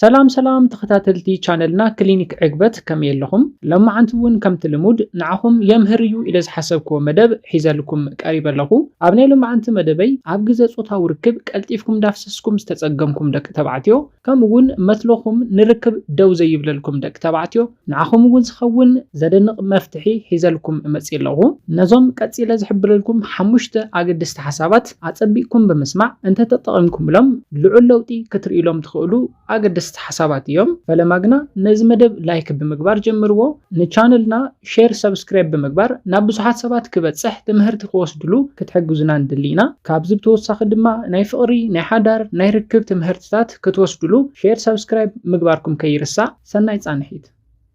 ሰላም ሰላም ተኸታተልቲ ቻነልና ክሊኒክ ዕግበት፣ ከመይ ኣለኹም? ሎማዓንቲ እውን ከምቲ ልሙድ ንዓኹም የምህር እዩ ኢለ ዝሓሰብክዎ መደብ ሒዘልኩም ቀሪበ ኣለኹ። ኣብ ናይ ሎማዓንቲ መደበይ ኣብ ግዘ ጾታዊ ርክብ ቀልጢፍኩም እንዳፍሰስኩም ዝተጸገምኩም ደቂ ተባዕትዮ፣ ከምኡ እውን መትለኹም ንርክብ ደው ዘይብለልኩም ደቂ ተባዕትዮ፣ ንዓኹም እውን ዝኸውን ዘደንቕ መፍትሒ ሒዘልኩም እመጽእ ኣለኹ። ነዞም ቀጺለ ዝሕብረልኩም ሓሙሽተ ኣገደስቲ ሓሳባት ኣጸቢቕኩም ብምስማዕ እንተተጠቒምኩምሎም ልዑል ለውጢ ክትርእዩሎም ትኽእሉ ኣገደስቲ ሓሳባት እዮም። ፈለማ ግና ነዚ መደብ ላይክ ብምግባር ጀምርዎ። ንቻነልና ሼር፣ ሰብስክራይብ ብምግባር ናብ ብዙሓት ሰባት ክበጽሕ ትምህርቲ ክወስድሉ ክትሕግዙና ንድሊ ኢና። ካብዚ ብተወሳኺ ድማ ናይ ፍቕሪ፣ ናይ ሓዳር፣ ናይ ርክብ ትምህርትታት ክትወስድሉ ሼር፣ ሰብስክራይብ ምግባርኩም ከይርሳዕ። ሰናይ ጻንሒት።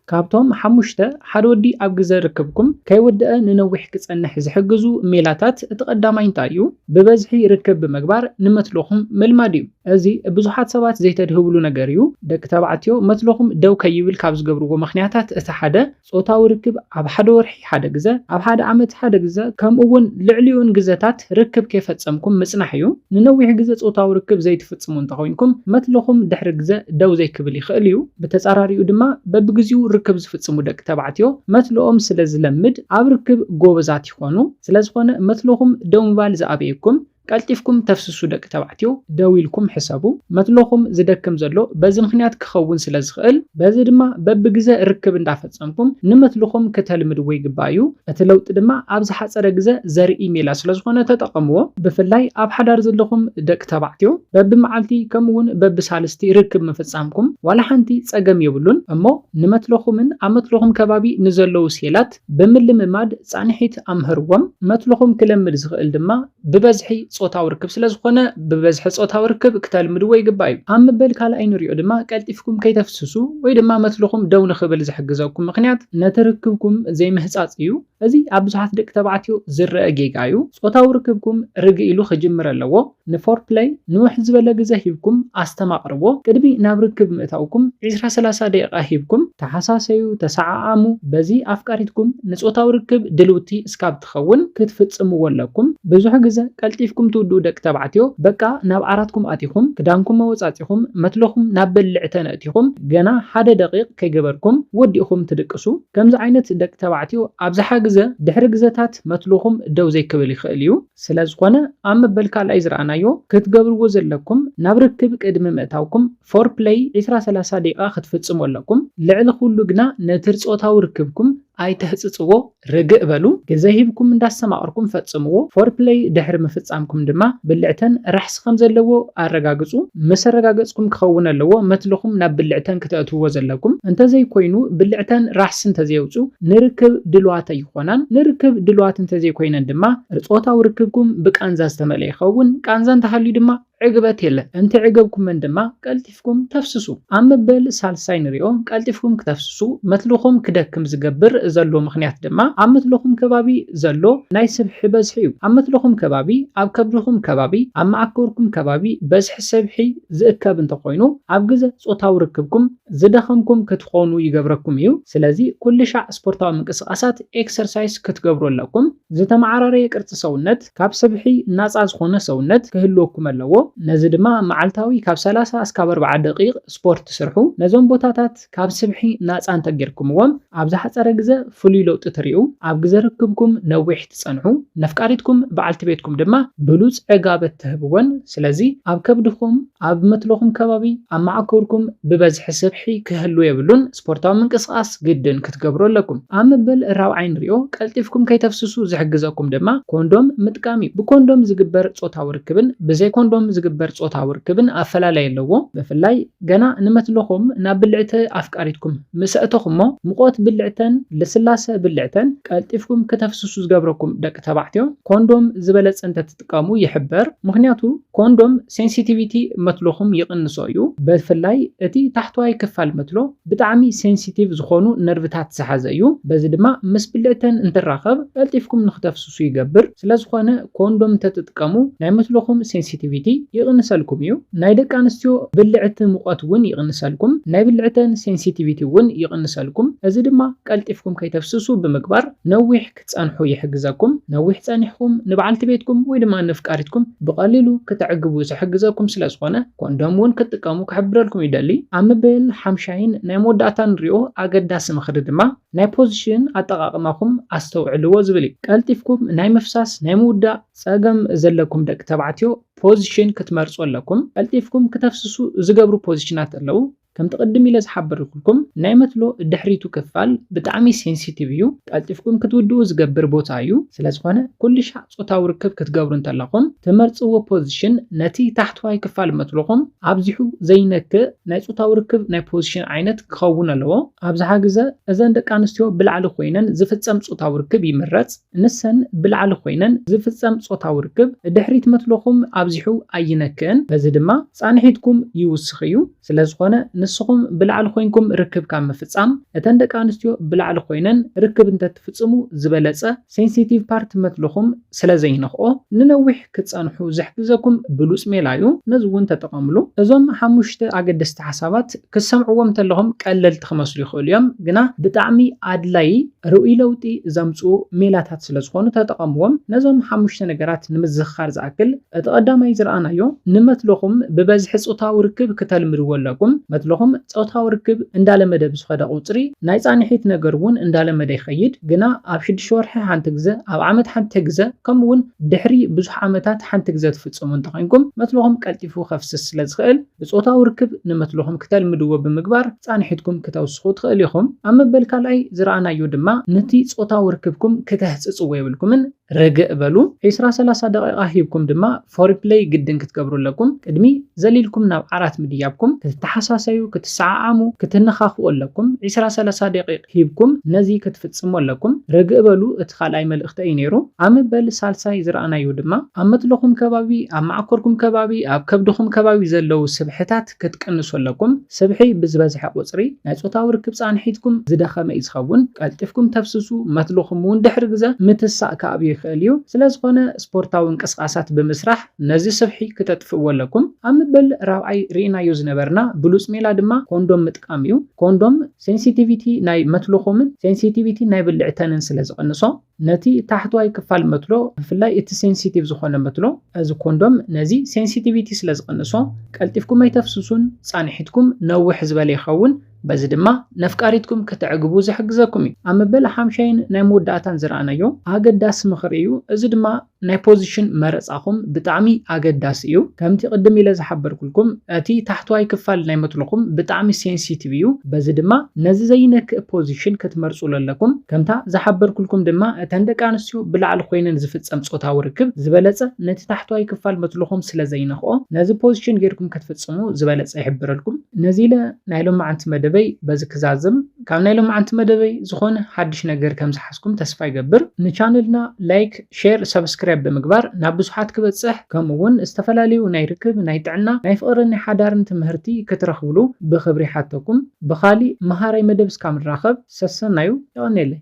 ካብቶም ሓሙሽተ ሓደ ወዲ ኣብ ግዘ ርክብኩም ከይወደአ ንነዊሕ ክጸንሕ ዝሕግዙ ሜላታት እቲ ቀዳማይ እንታይ እዩ? ብበዝሒ ርክብ ብምግባር ንመትለኹም ምልማድ እዩ። እዚ ብዙሓት ሰባት ዘይተድህብሉ ነገር እዩ። ደቂ ተባዕትዮ መትለኹም ደው ከይብል ካብ ዝገብርዎ ምኽንያታት እቲ ሓደ ጾታዊ ርክብ ኣብ ሓደ ወርሒ ሓደ ግዘ፣ ኣብ ሓደ ዓመት ሓደ ግዘ፣ ከምኡ እውን ልዕሊኡን ግዘታት ርክብ ከይፈጸምኩም ምጽናሕ እዩ። ንነዊሕ ግዘ ጾታዊ ርክብ ዘይትፍጽሙ እንተኾይንኩም መትለኹም ድሕሪ ግዘ ደው ዘይክብል ይኽእል እዩ። ብተጻራሪኡ ድማ በብግዚኡ ርክብ ዝፍጽሙ ደቂ ተባዕትዮ መትለኦም ስለ ዝለምድ ኣብ ርክብ ጎበዛት ይኾኑ። ስለዝኾነ መትለኹም ደው ምባል ዝኣበየኩም ቀልጢፍኩም ተፍስሱ ደቂ ተባዕትዮ፣ ደው ኢልኩም ሕሰቡ። መትለኹም ዝደክም ዘሎ በዚ ምኽንያት ክኸውን ስለ ዝኽእል፣ በዚ ድማ በብግዘ ርክብ እንዳፈጸምኩም ንመትለኹም ክተልምድዎ ይግባእ እዩ። እቲ ለውጢ ድማ ኣብ ዝሓጸረ ግዘ ዘርኢ ሜላ ስለ ዝኾነ ተጠቐምዎ። ብፍላይ ኣብ ሓዳር ዘለኹም ደቂ ተባዕትዮ በብመዓልቲ ከምኡ እውን በብሳልስቲ ርክብ ምፍጻምኩም ዋላ ሓንቲ ጸገም የብሉን። እሞ ንመትለኹምን ኣብ መትለኹም ከባቢ ንዘለዉ ሴላት ብምልምማድ ጻንሒት ኣምህርዎም። መትለኹም ክለምድ ዝኽእል ድማ ብበዝሒ ጾታዊ ርክብ ስለ ዝኾነ፣ ብበዝሒ ጾታዊ ርክብ ክተልምድዎ ይግባእ እዩ። ኣብ መበል ካልኣይ ንሪኦ ድማ ቀልጢፍኩም ከይተፍስሱ ወይ ድማ መትልኹም ደው ንኽብል ዝሕግዘኩም ምኽንያት ነቲ ርክብኩም ዘይምህጻጽ እዩ። እዚ ኣብ ብዙሓት ደቂ ተባዕትዮ ዝረአ ጌጋ እዩ። ጾታዊ ርክብኩም ርግእ ኢሉ ክጅምር ኣለዎ። ንፎርፕለይ ንውሕ ዝበለ ግዘ ሂብኩም ኣስተማቕርዎ። ቅድሚ ናብ ርክብ ምእታውኩም ዒስራ ሰላሳ ደቂቓ ሂብኩም ተሓሳሰዩ፣ ተሰዓዓሙ። በዚ ኣፍቃሪትኩም ንጾታዊ ርክብ ድልውቲ እስካብ ትኸውን ክትፍጽምዎ ኣለኩም። ብዙሕ ግዘ ቀልጢፍኩም ትውድኡ ደቂ ተባዕትዮ፣ በቃ ናብ ዓራትኩም ኣቲኹም፣ ክዳንኩም ኣወጻጺኹም፣ መትለኹም ናብ ብልዕተን ኣእቲኹም፣ ገና ሓደ ደቂቕ ከይገበርኩም ወዲእኹም ትድቅሱ። ከምዚ ዓይነት ደቂ ተባዕትዮ ኣብዝሓ ግዘ ድሕሪ ግዘታት መትልኹም ደው ዘይክብል ይኽእል እዩ። ስለ ዝኾነ ኣብ መበል ካልኣይ ዝረኣናዮ ክትገብርዎ ዘለኩም ናብ ርክብ ቅድሚ ምእታውኩም ፎርፕለይ ዒስራ ሰላሳ ደቂቓ ክትፍጽሙ ኣለኩም። ልዕሊ ኩሉ ግና ነቲ ጾታዊ ርክብኩም ኣይተህጽጽዎ፣ ርግእ በሉ። ግዘ ሂብኩም እንዳስተማቐርኩም ፈጽምዎ። ፎርፕለይ ድሕሪ ምፍጻምኩም ድማ ብልዕተን ራሕሲ ከም ዘለዎ ኣረጋግጹ። ምስ ኣረጋገጽኩም ክኸውን ኣለዎ መትልኹም ናብ ብልዕተን ክተእትውዎ ዘለኩም። እንተዘይኮይኑ ብልዕተን ራሕሲ እንተዘየውጹ ንርክብ ድልዋት ኣይኾናን። ንርክብ ድልዋት እንተዘይኮይነን ድማ ጾታዊ ርክብኩም ብቃንዛ ዝተመልአ ይኸውን። ቃንዛ እንተሃልዩ ድማ ዕግበት የለን። እንተዕገብኩመን ድማ ቀልጢፍኩም ተፍስሱ። ኣብ መበል ሳልሳይ ንሪኦ። ቀልጢፍኩም ክተፍስሱ መትልኹም ክደክም ዝገብር ዘሎ ምኽንያት ድማ ኣብ መትልኹም ከባቢ ዘሎ ናይ ስብሒ በዝሒ እዩ። ኣብ መትልኹም ከባቢ፣ ኣብ ከብድኹም ከባቢ፣ ኣብ መዓኮርኩም ከባቢ በዝሒ ስብሒ ዝእከብ እንተኾይኑ ኣብ ግዘ ጾታዊ ርክብኩም ዝደኸምኩም ክትኾኑ ይገብረኩም እዩ። ስለዚ ኩሉ ሻዕ ስፖርታዊ ምንቅስቓሳት፣ ኤክሰርሳይስ፣ ክትገብሩ ኣለኩም። ዝተመዓራረየ ቅርጺ ሰውነት፣ ካብ ስብሒ ናጻ ዝኾነ ሰውነት ክህልወኩም ኣለዎ። ነዚ ድማ መዓልታዊ ካብ ሰላሳ እስካብ ኣርብዓ ደቂቕ ስፖርት ስርሑ። ነዞም ቦታታት ካብ ስብሒ ናጻ እንተጌርኩምዎም ኣብ ዝሓጸረ ግዘ ፍሉይ ለውጢ ትርእዩ። ኣብ ግዘ ርክብኩም ነዊሕ ትጸንሑ። ነፍቃሪትኩም በዓልቲ ቤትኩም ድማ ብሉጽ ዕጋበት ትህብወን። ስለዚ ኣብ ከብድኹም፣ ኣብ መትለኹም ከባቢ፣ ኣብ መዓኮርኩም ብበዝሒ ስብሒ ክህሉ የብሉን። ስፖርታዊ ምንቅስቓስ ግድን ክትገብሩ ኣለኩም። ኣብ መበል ራብዓይ ንሪኦ። ቀልጢፍኩም ከይተፍስሱ ዝሕግዘኩም ድማ ኮንዶም ምጥቃም እዩ። ብኮንዶም ዝግበር ጾታዊ ርክብን ብዘይ ኮንዶም ዝግበር ጾታዊ ርክብን ኣፈላላይ ኣለዎ። ብፍላይ ገና ንመትለኹም ናብ ብልዕቲ ኣፍቃሪትኩም ምስ ኣእተኹሞ፣ ሙቐት ብልዕተን ልስላሰ ብልዕተን ቀልጢፍኩም ከተፍስሱ ዝገብረኩም ደቂ ተባዕትዮ፣ ኮንዶም ዝበለጸ እንተትጥቀሙ ይሕበር። ምኽንያቱ ኮንዶም ሴንሲቲቪቲ መትልኹም ይቕንሶ እዩ። ብፍላይ እቲ ታሕተዋይ ክፋል መትሎ ብጣዕሚ ሴንሲቲቭ ዝኾኑ ነርቭታት ዝሓዘ እዩ። በዚ ድማ ምስ ብልዕተን እንትራኸብ ቀልጢፍኩም ንክተፍስሱ ይገብር። ስለዝኾነ ኮንዶም እንተትጥቀሙ ናይ መትልኹም ሴንሲቲቪቲ ይቕንሰልኩም እዩ። ናይ ደቂ ኣንስትዮ ብልዕቲ ሙቐት እውን ይቕንሰልኩም፣ ናይ ብልዕተን ሴንሲቲቪቲ እውን ይቕንሰልኩም። እዚ ድማ ቀልጢፍኩም ከይተፍስሱ ብምግባር ነዊሕ ክትጸንሑ ይሕግዘኩም። ነዊሕ ጸኒሕኩም ንበዓልቲ ቤትኩም ወይ ድማ ንፍቃሪትኩም ብቐሊሉ ክተዕግቡ ዝሕግዘኩም ስለ ዝኾነ ኮንዶም እውን ክትጥቀሙ ክሕብረልኩም ይደሊ። ኣብ መበል ሓምሻይን ናይ መወዳእታ ንሪኦ ኣገዳሲ ምኽሪ ድማ ናይ ፖዚሽን ኣጠቓቕማኹም ኣስተውዕልዎ ዝብል እዩ። ቀልጢፍኩም ናይ ምፍሳስ ናይ ምውዳእ ጸገም ዘለኩም ደቂ ተባዕትዮ ፖዚሽን ክትመርጹ ኣለኩም። ቀልጢፍኩም ክተፍስሱ ዝገብሩ ፖዚሽናት ኣለዉ። ከምቲ ቅድም ኢለ ዝሓበርኩልኩም ናይ መትሎ ድሕሪቱ ክፋል ብጣዕሚ ሴንሲቲቭ እዩ። ቀልጢፍኩም ክትውድኡ ዝገብር ቦታ እዩ። ስለ ዝኾነ ኩሉ ሻዕ ጾታዊ ርክብ ክትገብሩ እንተለኹም ትመርጽዎ ፖዚሽን ነቲ ታሕተዋይ ክፋል መትሎኹም ኣብዚሑ ዘይነክእ ናይ ጾታዊ ርክብ ናይ ፖዚሽን ዓይነት ክኸውን ኣለዎ። ኣብዝሓ ግዘ እዘን ደቂ ኣንስትዮ ብላዕሊ ኮይነን ዝፍጸም ጾታዊ ርክብ ይምረጽ። ንሰን ብላዕሊ ኮይነን ዝፍጸም ጾታዊ ርክብ ድሕሪት መትሎኹም ኣብዚሑ ኣይነክእን። በዚ ድማ ጻንሒትኩም ይውስኽ እዩ። ስለ ዝኾነ ንስኹም ብላዕሊ ኮይንኩም ርክብ ካብ ምፍጻም እተን ደቂ ኣንስትዮ ብላዕሊ ኮይነን ርክብ እንተትፍጽሙ ዝበለጸ ሴንሲቲቭ ፓርት መትሎኹም ስለ ዘይነኽኦ ንነዊሕ ክትጸንሑ ዝሕግዘኩም ብሉጽ ሜላ እዩ። ነዚ እውን ተጠቐምሉ። እዞም ሓሙሽተ ኣገደስቲ ሓሳባት ክትሰምዕዎም እንተለኹም ቀለልቲ ክመስሉ ይኽእሉ እዮም፣ ግና ብጣዕሚ ኣድላዪ ርኡይ ለውጢ ዘምጽኡ ሜላታት ስለ ዝኾኑ ተጠቐምዎም። ነዞም ሓሙሽተ ነገራት ንምዝኽኻር ዝኣክል፣ እቲ ቀዳማይ ዝረኣናዮ ንመትለኹም ብበዝሒ ጾታዊ ርክብ ክተልምድዎ ኣለኩም። መትለኹም ጾታዊ ርክብ እንዳለመደ ብዝኸደ ቁጽሪ ናይ ጻንሒት ነገር እውን እንዳለመደ ይኸይድ። ግና ኣብ ሽዱሽተ ወርሒ ሓንቲ ግዘ፣ ኣብ ዓመት ሓንቲ ግዘ፣ ከምኡ እውን ድሕሪ ብዙሕ ዓመታት ሓንቲ ግዘ ትፍጽሙ እንተኾይንኩም መትለኹም ቀልጢፉ ከፍስስ ስለ ዝኽእል ብጾታዊ ርክብ ንመትለኹም ክተልምድዎ ብምግባር ጻንሒትኩም ክተውስኹ ትኽእሉ ኢኹም። ኣብ መበል ካልኣይ ዝረኣናዮ ድማ ነቲ ጾታዊ ርክብኩም ክተህጽጽዎ የብልኩምን። ርግእ በሉ። ዒስራ ሰላሳ ደቂቓ ሂብኩም ድማ ፎሪፕለይ ግድን ክትገብሩ ኣለኩም። ቅድሚ ዘሊልኩም ናብ ዓራት ምድያብኩም ክትተሓሳሰዩ፣ ክትሰዓዓሙ፣ ክትነኻኽኡ ኣለኩም። ዒስራ ሰላሳ ደቂቕ ሂብኩም ነዚ ክትፍጽሙ ኣለኩም። ርግእ በሉ። እቲ ካልኣይ መልእኽተይ እዩ ነይሩ። ኣብ መበል ሳልሳይ ዝረኣናዮ ድማ ኣብ መትለኹም ከባቢ፣ ኣብ ማዕኮርኩም ከባቢ፣ ኣብ ከብድኹም ከባቢ ዘለዉ ስብሕታት ክትቅንሱ ኣለኩም። ስብሒ ብዝበዝሐ ቁጽሪ ናይ ጾታዊ ርክብ ጻንሒትኩም ዝደኸመ እዩ ዝኸውን። ቀልጢፍኩም ተፍስሱ፣ መትለኹም እውን ድሕሪ ግዘ ምትሳእ ክኣብዩ ይኽእል እዩ። ስለ ዝኾነ ስፖርታዊ እንቅስቃሳት ብምስራሕ ነዚ ስብሒ ክተጥፍእዎ ኣለኩም። ኣብ መበል ራብዓይ ርኢናዮ ዝነበርና ብሉጽ ሜላ ድማ ኮንዶም ምጥቃም እዩ። ኮንዶም ሴንሲቲቪቲ ናይ መትለኹምን ሴንሲቲቪቲ ናይ ብልዕተንን ስለ ዝቕንሶ ነቲ ታሕተዋይ ክፋል መትሎ ብፍላይ እቲ ሴንሲቲቭ ዝኾነ መትሎ እዚ ኮንዶም ነዚ ሴንሲቲቪቲ ስለ ዝቕንሶ ቀልጢፍኩም ኣይተፍስሱን፣ ጻንሒትኩም ነውሕ ዝበለ ይኸውን። በዚ ድማ ነፍቃሪትኩም ከተዕግቡ ዝሕግዘኩም እዩ። ኣብ መበል ሓምሻይን ናይ መወዳእታን ዝረኣናዮ ኣገዳሲ ምኽሪ እዩ። እዚ ድማ ናይ ፖዚሽን መረጻኹም ብጣዕሚ ኣገዳሲ እዩ። ከምቲ ቅድም ኢለ ዝሓበርኩልኩም እቲ ታሕተዋይ ክፋል ናይ መትልኹም ብጣዕሚ ሴንሲቲቭ እዩ። በዚ ድማ ነዚ ዘይነክእ ፖዚሽን ክትመርጹ ኣለኩም። ከምታ ዝሓበርኩልኩም ድማ እተን ደቂ ኣንስትዮ ብላዕሊ ኮይነን ዝፍጸም ጾታዊ ርክብ ዝበለጸ ነቲ ታሕተዋይ ክፋል መትልኹም ስለ ዘይነኽኦ ነዚ ፖዚሽን ጌርኩም ክትፍጽሙ ዝበለጸ ይሕብረልኩም። ነዚ ኢለ ናይ ሎማዓንቲ መደበይ በዚ ክዛዝም። ካብ ናይ ሎማዓንቲ መደበይ ዝኾነ ሓድሽ ነገር ከም ዝሓዝኩም ተስፋ ይገብር። ንቻነልና ላይክ፣ ሼር፣ ሰብስክራይብ ብምግባር ናብ ብዙሓት ክበጽሕ፣ ከምኡ እውን ዝተፈላለዩ ናይ ርክብ፣ ናይ ጥዕና፣ ናይ ፍቕርን ናይ ሓዳርን ትምህርቲ ክትረኽብሉ ብኽብሪ ሓተኩም። ብኻሊእ መሃራይ መደብ እስካብ ንራኸብ ሰሰናዩ። የቐንየለይ።